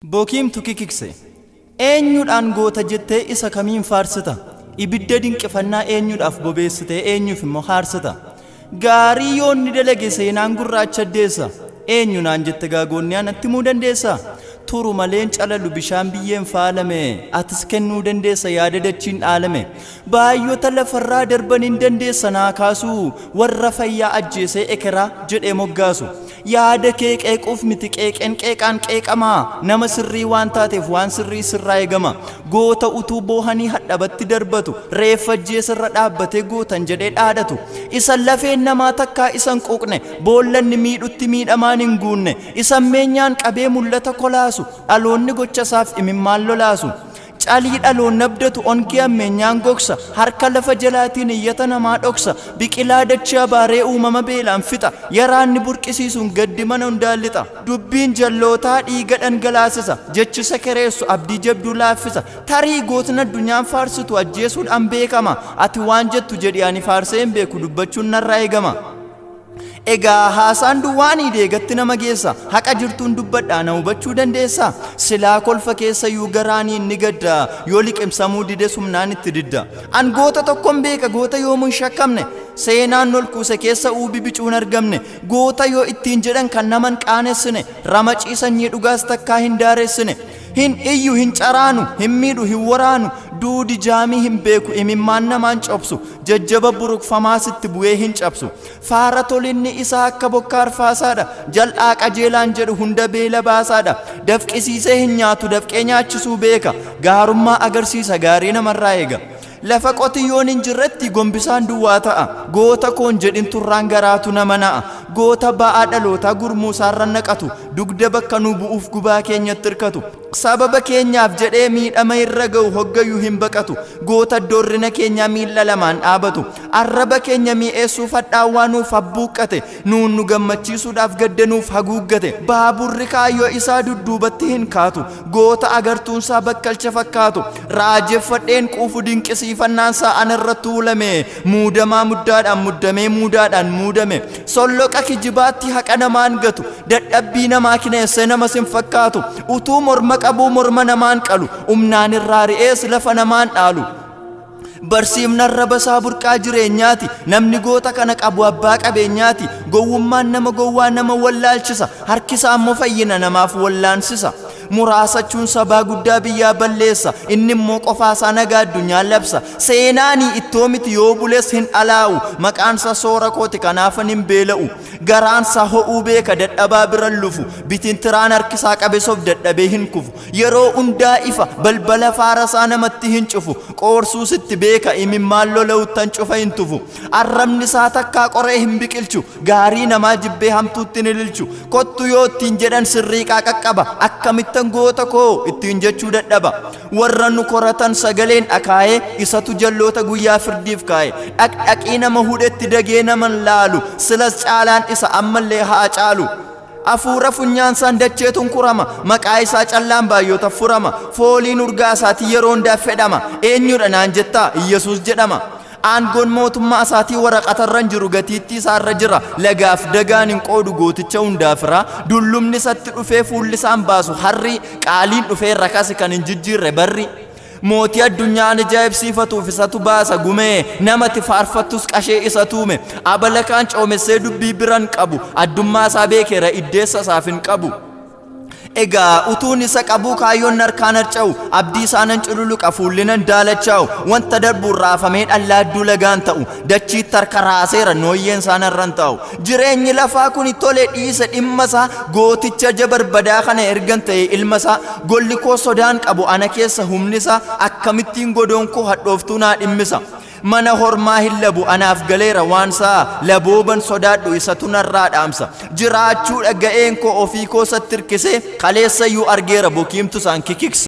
Bokiimtu kikikse. Eenyudhaan goota jettee isa kamiin faarsita? Ibidda dinqifannaa eenyudhaaf bobeessitee eenyuuf immoo haarsita? Gaarii yoonni dalage seenaan gurraacha addeessa. Eenyu naan jette gaagoonni anatti himuu dandeessa? Turu maleen calalu bishaan biyyeen faalame. Atis kennuu dandeessa yaada dachiin dhaalame. Baay'oota lafarraa darban hin dandeessa naa kaasuu. Warra fayyaa ajjeesee ekeraa jedhee moggaasu. Yaada kee qeequuf miti qeeqeen qeeqaan qeeqamaa. Nama sirrii waan taateef waan sirrii sirraa eegama. Goota utuu boohanii hadhabatti darbatu. Reeffa ajjeesarra dhaabbatee gootan jedhee dhaadhatu. Isa lafeen namaa takkaa isan quuqne. Boollanni miidhutti miidhamaan hin guunne. Isa meenyaan qabee mul'ata kolaasu. Dhaloonni gocha isaaf imimmaan lolaasu. Calii dhaloon abdatu ongee ammeenyaan gogsa. Harka lafa jalaatiin iyyata namaa dhoksa. Biqilaa dachee abaaree uumama beelaan fixa. Yaraanni burqisiisuun gaddi mana hundaan lixa. Dubbiin jallootaa dhiiga dhangalaasisa. Jechisa kereessu abdii jabduu laaffisa. Tarii gootni addunyaan faarsitu ajjeesuudhaan beekama. Ati waan jettu jedhi ani faarsee hin beeku dubbachuun narraa eegama. Egaa haasaan duwwaanii deegatti nama geessa. Haqa jirtuun dubbadhaa na hubachuu dandeessa. Silaa kolfa keessa iyyuu garaanii inni gadda. Yoo liqimsamuu dide sumnaan itti didda. An goota tokkon beeka goota yoomuu hin shakkamne. Seenaan ol kuuse keessa uubi bicuun argamne. Goota yoo ittiin jedhan kan naman qaanessine. Ramacii sanyii dhugaas takkaa hin daaressine. Hin iyyu hin caraanu hin miidhu hin waraanu. Duudi jaamii hin beeku imimmaan namaan cobsu. Jajjaba buruqfamaas itti bu'ee hin cabsu. Faara tolinni isaa akka bokkaa arfaasaadha. Jal'aa qajeelaan jedhu hunda beela baasaadha. Dafqisiisee hin nyaatu dafqee nyaachisuu beeka. Gaarummaa agarsiisa gaarii namarraa eega. Lafa qotiyyoon hin jirretti gombisaan duwwaa ta'a. Goota koon jedhin turraan garaatu nama na'a. Goota ba'aa dhalootaa gurmuu isaarra naqatu. Dugda bakka nu bu'uuf gubaa keenyatti hirkatu. Sababa keenyaaf jedhee miidhama irra ga'u hoggayyuu hin baqatu. Goota doorrina keenyaa miilla lamaan dhaabatu. Arraba keenya mi'eessuuf hadhaawwaa nuuf habbuuqqate. Nuun nu gammachiisuudhaaf gadda nuuf haguuggate. Baaburri kaayyoo isaa dudduubatti hin kaatu. Goota agartuunsaa bakkalcha fakkaatu. Raajeffadheen quufu dinqisiifannaansaa anarra tuulame. Muudamaa muddaadhaan muddamee muudaadhaan muudame. Solloqa kijibaatti haqa namaan gatu. Dadhabbii namaa kineessee namas hin fakkaatu. Utuu morma qabuu morma namaan qalu. Humnaan irraa ri'ees lafa namaan dhaalu. Barsiifna arraba isaa burqaa jireenyaati. Namni goota kana qabu abbaa qabeenyaati. Gowwummaan nama gowwaa nama wallaalchisa. Harkisaa immoo fayyina namaaf wallaansisa. Muraasachuun sabaa guddaa biyyaa balleessa. Inni immoo qofaasaa nagaa addunyaa labsa. Seenaanii ittoo miti yoo bules hin alaa'u. Maqaansaa soora kooti kanaafan hin beela'u. Garaansaa ho'uu beeka dadhabaa biran lufu. Bitintiraan harkisaa qabesof dadhabee hin kufu. Yeroo hundaa ifa balbala faarasaa namatti hin cufu. Qoorsuus itti beeka imimmaan lola'uttan cufa hin tufu. Arrabni isaa takkaa qoree hin biqilchu. Gaarii namaa jibbee hamtuutti hin ililchu. Kottu yoo ittiin jedhan sirriiqaa qaqqaba. Akkamittan goota koo ittiin jechuu dadhaba. Warra nu koratan sagaleen dhakaa'ee isatu jalloota guyyaa firdiif kaa'e. Dhaqdhaqii nama hudhetti dagee naman laalu. Silas caalaan isa ammallee haa caalu. Afuura funyaansaan dacheetuun kurama. Maqaa isaa callaan baay'oota furama. Fooliin urgaa isaatii yeroo hundaa fedhama. Eenyudha naan jettaa? Iyyasuus jedhama. Aangoon mootummaa isaatii waraqatarra hin jiru gatiittii isaarra jira. Lagaaf dagaan hin qoodu gooticha hundaa fira. Dullumni isatti dhufee fuulli isaan baasu harri. Qaaliin dhufee rakase kan hin jijjiirre barri. Mootii addunyaan ajaa'ibsiifatuuf isatu baasa gumee. Namati faarfattus qashee isa tuume. Abala kaan coomessee dubbii biran qabu. Addummaa isaa beekeera iddeessa isaaf hin qabu. Egaa utuun isa qabuu kaayyoon harkaan harca'u. Abdii isaanan cululuqa fuullinan daalachaa'u. Wanta darbuun raafamee dhallaadduu lagaan ta'u. Dachiitti harka raaseera nooyyeen isaan irran ta'u. Jireenyi lafaa kun tole dhiise dhimma isaa. Gooticha ija barbadaa kana ergan ta'e ilma isaa. Golli koo sodaan qabu ana keessa humni isaa. Akkamittiin godoon koo hadhooftuu naa dhimmisa. Mana hormaa hin labu anaaf galeera waan isaa. Labooban sodaadhu isatu narraa dhaamsa. Jiraachuudha ga'een koo ofii koo isatti hirkisee. Kaleessayyuu argeera bokiimtu isaan kikikse.